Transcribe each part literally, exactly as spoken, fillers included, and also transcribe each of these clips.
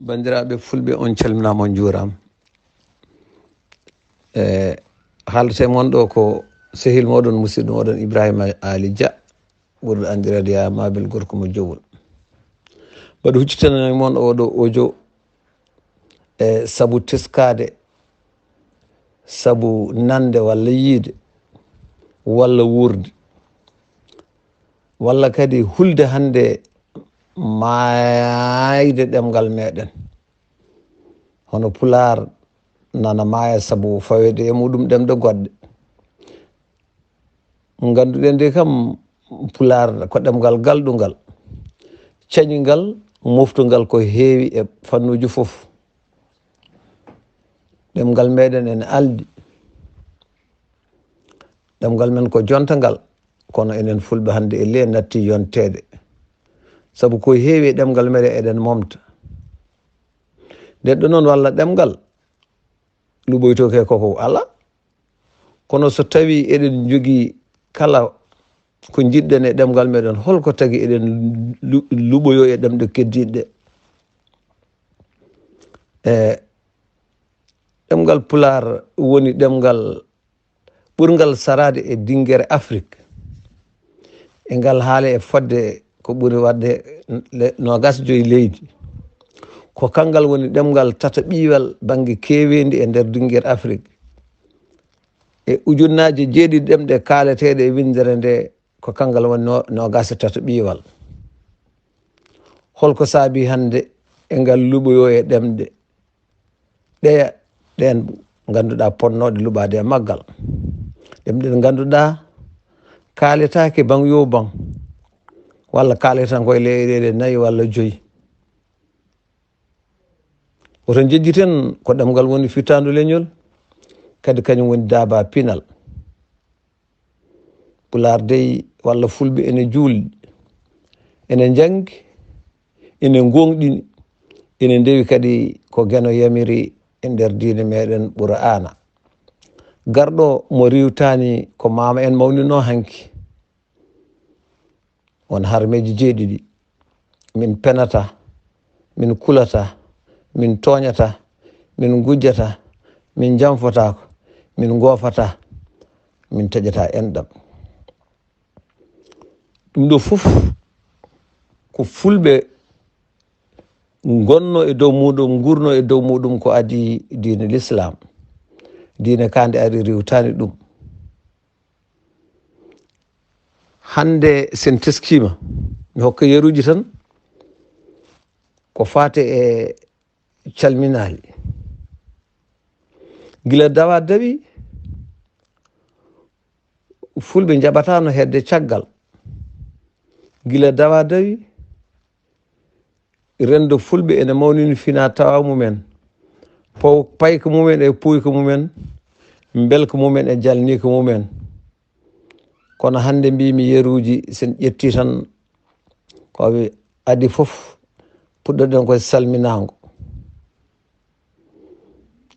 Banndiraaɓe fulɓe, on calminaama, on njuuraama. E haalete mon ɗo ko sehil moɗon, musidɗo moɗon Ibrahima Ali Dia, ɓurɗo anndireede Yaa Mabel, gorko mo Jowol. Mbaɗo huccitana mon oɗo audio e sabu teskaade, sabu nande walla yiide, walla wuurde, walla kadi hulde hannde maayde ɗemngal meɗen. Hono Pulaar nana maaya sabu faweede e muɗum ɗemɗe goɗɗe. Ngannduɗen de kam, Pulaar ko ɗemngal galɗungal, cañingal, moftungal ko heewi e fannuuji fof. Ɗemngal meɗen ene alɗi. Ɗemngal men ko jontangal, kono enen fulɓe hannde e le natti yonteede. Sabu ko heewi e ɗemngal meɗen eɗen momta. Neɗɗo noon walla ɗemngal luɓoytooke koko alaa. Kono so tawii eɗen njogii kala ko njiɗɗen e ɗemngal meɗen, holko tagi eɗen lu-, luɓoyoo e ɗemɗe keddiiɗe ɗe? E ɗemngal Pulaar woni ɗemngal ɓurngal saraade e dinngere Afrik. E ngal haala e fodde ko ɓuri waɗde le-, noogas joyi leydi. Ko kanngal woni ɗemngal tataɓiiwal bannge keeweendi e nder dinngere Afrik. E ujunnaaje jeeɗiɗi ɗemɗe kaaleteeɗe e winndere nde, ko kanngal woni no-, noogas e tataɓiiwal. Holko saabii hannde e ngal luɓoyoo e ɗemɗe ɗeya, ɗeen ngannduɗaa potnooɗe luɓaade e maggal? Ɗemɗe ɗe ngannduɗaa kaaletaake baŋ yo baŋ, walla kaaletan koye leyɗeele nayi walla joyi. Woto njejjiten ko ɗemngal woni fittaandu leñol, kadi kañum woni daaba pinal. Pulaar dey walla Fulɓe ene juulɗi, ene njanngi, ene ngoongɗini, ene ndewi kadi ko Geno yamiri e nder diine meɗen Qur'aana. Garɗo mo riiwtaani ko maama en mawninoo hanki. Won harmeeji jeeɗiɗi. Min penataa, min kulataa, min tooñataa, min ngujjataa, min njanfotaako, min ngoofataa, min taƴataa enɗam. Ɗum ɗo fof ko Fulɓe ngonno e dow muɗum, ngurno e dow muɗum ko adii diine Lislaam. Diine kaa nde ari riiwtaani ɗum. Hannde sen teskiima, mi hokka yeruuji tan ko faati e calminaali. Gila dawa dawi, Fulɓe njaɓataano hedde caggal. Gila dawa dawi, renndo Fulɓe ene mawnini fina tawa mumen, paw-, payka mumen e puyka mumen, mbelka mumen e jalniika mumen. Kono hannde mbiimi yeruuji, sen ƴetti tan ko ɓe adii fof, puɗɗoɗen koye salminaango.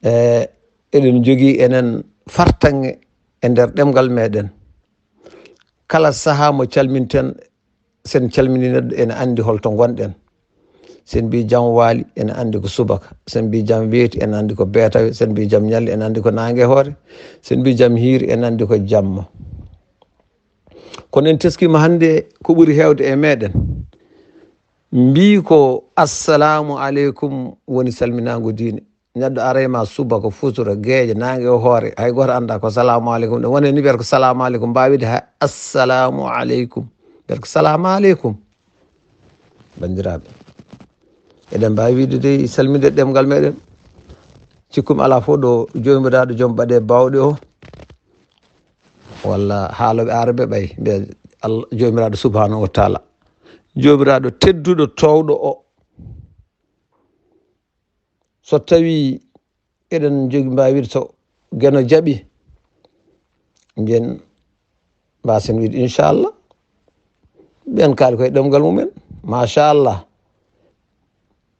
E, eɗen njogii enen fartaŋŋe e nder ɗemngal meɗen. Kala sahaa mo calminten, sen calminii neɗɗo, ene anndi holto ngonɗen. Sen mbii jam waali, ene anndi ko subaka. Sen mbii jam weeti, ene anndi ko beetawe. Sen mbii jam ñalli, ene anndi ko naange hoore. Sen mbii jam hiiri, ene anndi ko jamma. Kono en teskiima hannde ko ɓuri heewde e meɗen. Mbii ko assalamu aleykum woni salminaango diine. Neɗɗo aray ma subaka, futuro, geeƴa, naange o hoore, hay gooto anndaa ko salamu aleykum. Ɗum woni ni mbiyata ko salamu aleykum, mbaa wiide hay assalamu aleykum. Mbiyata ko salamu aleykum. Banndiraaɓe, eɗen mbaawi wiide dey salminde ɗemngal meɗen. Cikkumi alaa fof ɗo Joomiraaɗo joom baɗe baawɗe o, walla haalooɓe aarabe ɓay, mbiya Allah, Joomiraaɗo subhanahu wa taala. Joomiraaɗo tedduɗo, toowɗo o. So tawii eɗen njogi, mbaawi wiide so Geno jaɓi, mbiyen, mbaasen wiide inchallah. Ɓen kaali koye ɗemngal mumen, machallah.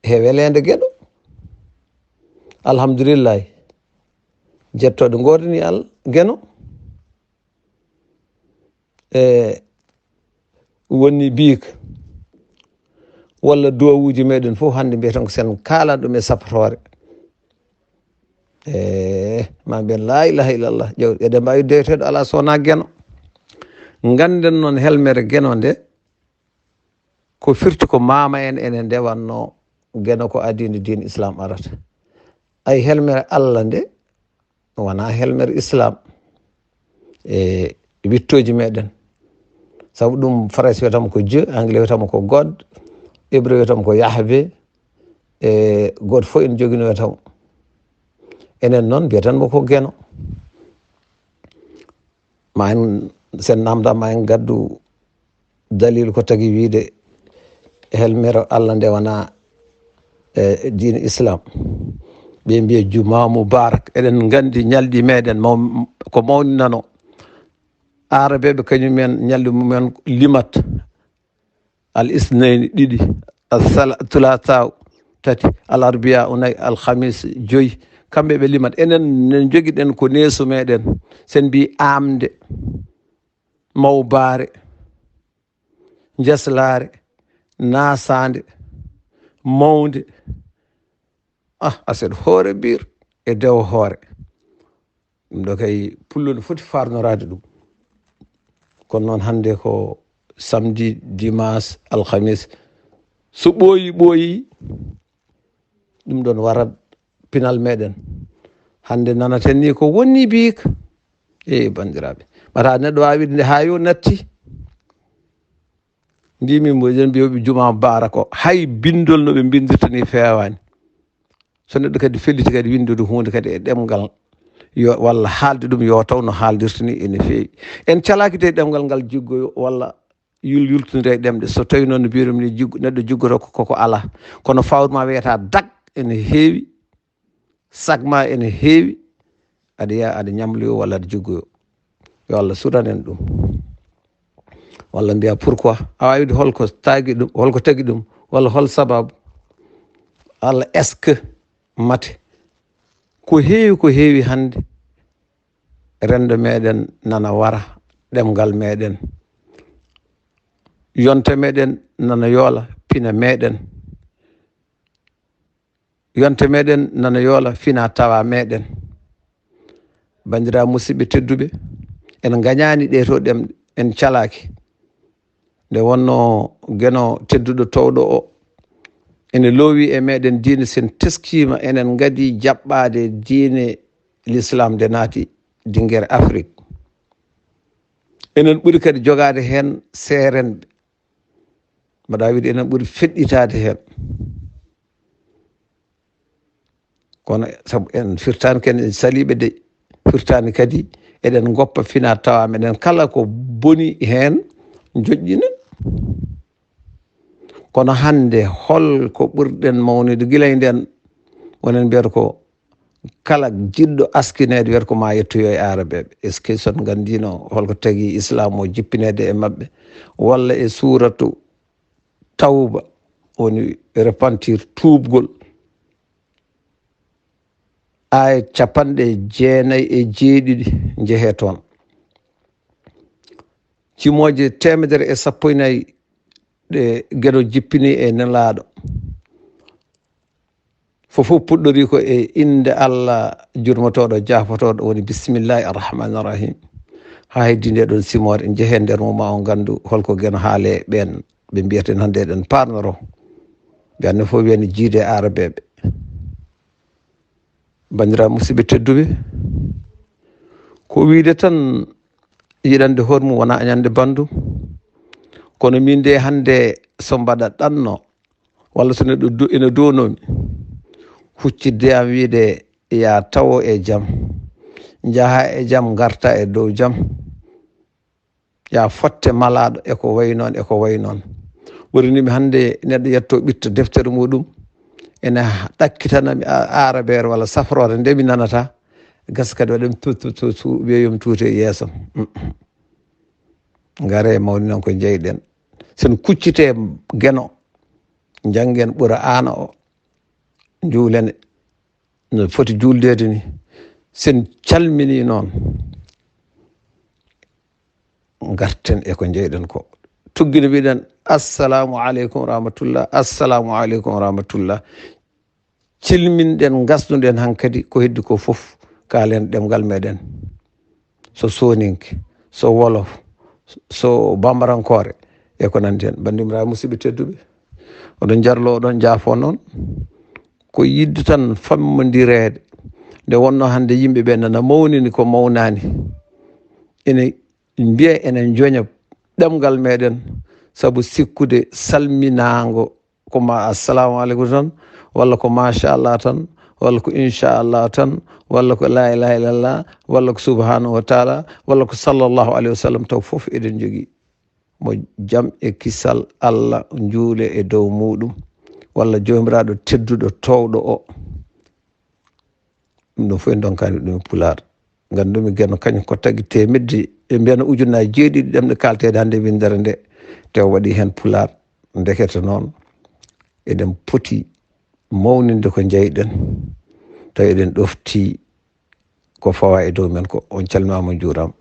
He weleende Geno. Alhamdulillahi. Jettooɗe ngoodani Allah, Geno. E woni biik, walla duwawuuji meɗen fof hannde mbiyeten ko sen kaalan ɗum e sappotoore. E ma mbiyen la ilaha illallah. Ƴeew, eɗen mbaawi deweteeɗo alaa so wonaa geno. Ngannden noon helmere geno nde, ko firti ko maama en enen nde wannoo geno ko adii nde diin Islam arata. Ay helmere Allah nde, wonaa helmere Islam. E wittooji meɗen. Sabu ɗum, Farayse wiyata mo ko Dieu, Anglais wiyata mo ko God, Hébreu wiyata mo ko Yahvé, e gooto fof ene jogino wiyata mo. Enen noon mbiyeten mo ko geno. Ma en, sen namda ma en gaddu dalil ko tagi wiide helmere Allah nde wonaa e diine Islam. Ɓe mbiya juma mubarak. Eɗen nganndi ñalɗi meɗen maw-, ko mawninano. Arabeeɓe kañum en ñalɗi mumen limat. Al isnayni ɗiɗi, al sala-, thulatha tati, al arbiya nayi, al khamis joyi. Kamɓe ɓe limat. Enen ne njogiɗen ko neesu meɗen. Sen mbi aamde, mawbaare, njaslaare, naasaande, mawnde. Ah, aset hoore biir e dewo hoore. Ɗum ɗo kay pullo no foti farnoraade ɗum. Kono noon hannde ko samedi, dimanche, alhamis. So ɓooyi, ɓooyi, ɗum ɗon warat pinal meɗen. Hannde nanaten ni ko woni biik. E banndiraaɓe. Mata neɗɗo waawi wiide nde haa yo natti. Ndi min mboɗen mbiyoɓe juma baara ko hay bindol no ɓe bindirta ni feewaani. So neɗɗo kadi felliti kadi winndude huunde kadi e ɗemngal, yo, walla haalde ɗum yo taw no haaldirta ni ene feewi. En calaaki de ɗemngal ngal jiggoyo walla yul-, yultondira e ɗemɗe. So tawi noon no mbiɗum ni jiggo-, neɗɗo jiggoto ko, koko alaa. Kono fawru ma wiyata dak ene heewi, sak ma ene heewi, aɗa yiya aɗa ñamloyo walla aɗa jiggoyo. Yo Allah suran en ɗum. Walla mbiya pourquoi? A waawi wiide holko tagi ɗum, holko tagi ɗum, walla hol sababu? Walla est-ce que mate? Ko heewi, ko heewi hannde renndo meɗen nana wara, ɗemngal meɗen, yonta meɗen nana yoola pina meɗen. Yonta meɗen nana yoola fina tawa meɗen. Banndiraaɓe musidɓe tedduɓe, en ngañaani ɗe to ɗemɗe, en calaaki. Nde wonnoo geno tedduɗo towɗo o, ene loowi e meɗen diine, sen teskiima enen ngadi jaɓɓaade diine l'islam nde naati dinngere Afrik. Enen ɓuri kadi jogaade heen seerenɓe. Mbaɗa wiide enen ɓuri feɗɗitaade heen. Kono sabu en firtaani ken en saliiɓe de, firtaani kadi eɗen ngoppa fina tawa meɗen kala ko boni heen joƴƴinen. Kono hannde hol ko ɓurɗen mawnude gila e nden wonen mbiyata ko kala jiɗɗo askineede wiyata ko ma yettoyo e Arabeeɓe. Est-ce que son nganndino holko tagi Islam o jippineede e maɓɓe? Walla e suuratu Tawba woni repentir, tuubgol. Aaya capanɗe jeenayi e jeeɗiɗi njehee toon. Cimooje teemedere e sappo e nayi ɗe geno jippini e Nelaaɗo. Fof fof puɗɗori ko e innde Allah jurmotooɗo, jaafotooɗo, woni bismillahi arrahmani arrahim. Haa heddi nde ɗon simoore, en njehee nder mum, ma on nganndu holko geno haale ɓeen ɓe mbiyeten hannde eɗen parnoro. Ɓe annde fof wiyani jiide Arabeeɓe. Banndiraaɓe musidɓe tedduɓe, ko wiide tan yiɗande hoore mum wona añande banndum. Kono min de hannde so mbaɗa ɗanno, walla so neɗɗo du-, ene duwonoo mi, huccidde am wiide ya tawo e jam, njaha e jam, ngarta e dow jam, ya fotte malaaɗo e ko wayi noon, e ko wayi noon. Ɓuri ni mi hannde neɗɗo yetto ɓitta deftere muɗum, ene ɗakkitana mi a-, arabeere walla safroore nde mi nanata, gasa kadi waɗa mi tu-, tu-, tu-, tu-, wiya yo mi tuute e yeeso. Mm. Ngare mawni noon ko njeyɗen. Sen kuccite geno, njanngen Qur'aana o, njuulen no foti juuldeede ni. Sen calmini noon, ngarten e ko njeyɗen ko. tuggino mbiɗen, "Assalamu aleykum rahmatullah, assalamu aleykum rahmatullah." Cilminɗen, ngasnuɗen hankadi ko heddi ko fof, kaalen ɗemngal meɗen. So sooninke, so wolof, so bambarankoore, e ko nanndi heen. Banndiraaɓe musidɓe tedduɓe, oɗon jarlo, oɗon jaafo noon. Ko yiɗde tan fammondireede. Nde wonnoo hannde yimɓe ɓe nana mawnini ko mawnaani. Ene mbiya enen njoña ɗemngal meɗen, sabu sikkude salminaango ko ma assalamu aleykum tan, walla ko machallah tan, walla ko inchallah tan, walla ko la ilaha illallah, walla ko subhanahu wa taala, walla ko sallallahu alayhi wa sallam, taw fof eɗen njogii mo jam e kisal Allah njuule e dow muɗum, walla joomiraaɗo tedduɗo toowɗo o. Ɗum ɗo fof en ndonkaani ɗum e pulaar. Nganndu-mi Geno kañum ko tagi teemedde, ɓe mbiyana ujunnaaji jeeɗiɗi ɗemɗe kaalteeɗe hannde e winndere nde, te o waɗi heen pulaar. Ndekete noon, eɗen poti mawninde ko njeyɗen, tawi eɗen ɗofti ko fawa e dow men ko. On calminaama, on njuuraama.